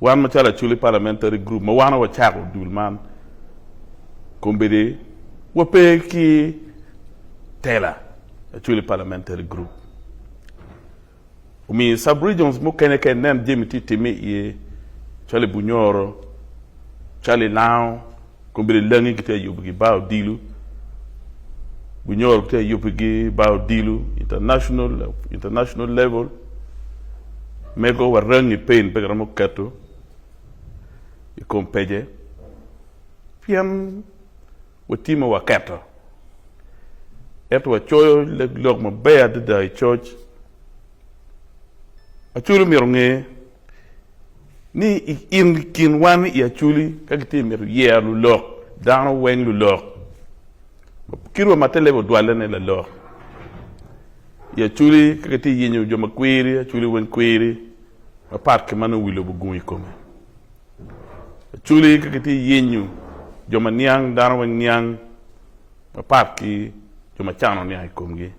Wan macalo Acholi Parliamentary Group ma wan wacako dul man kombeddi wape ki tela Acholi Parliamentary Group omiyo sub regions mukene ka inen jami tye timme iye calo i Bunyoro, calo i Lango kombeddi Langi gitye ka yubo gi bar odilo, Bunyoro gitye ka yubo gi bar odilo international, international level. Mego wa rangi pain pe kiromo keto i kom pece pien watye ma waketo ento wacoyo lok maber adada i coc. Acholi myero onge ni i kin wan i Acholi ka gitye ka mito yero lulok dano weng lulok kit wa ma te leb odwalle ni lalok. I Acholi ka kitye ka yenyo jo ma kwiri, Acholi weng kwiri mapat ki ma nongo wi lobo ogungo i kome. Acholi ka kitye ka yenyo jo ma niang, dano weng niang mapat ki jo ma can oniang i komgi.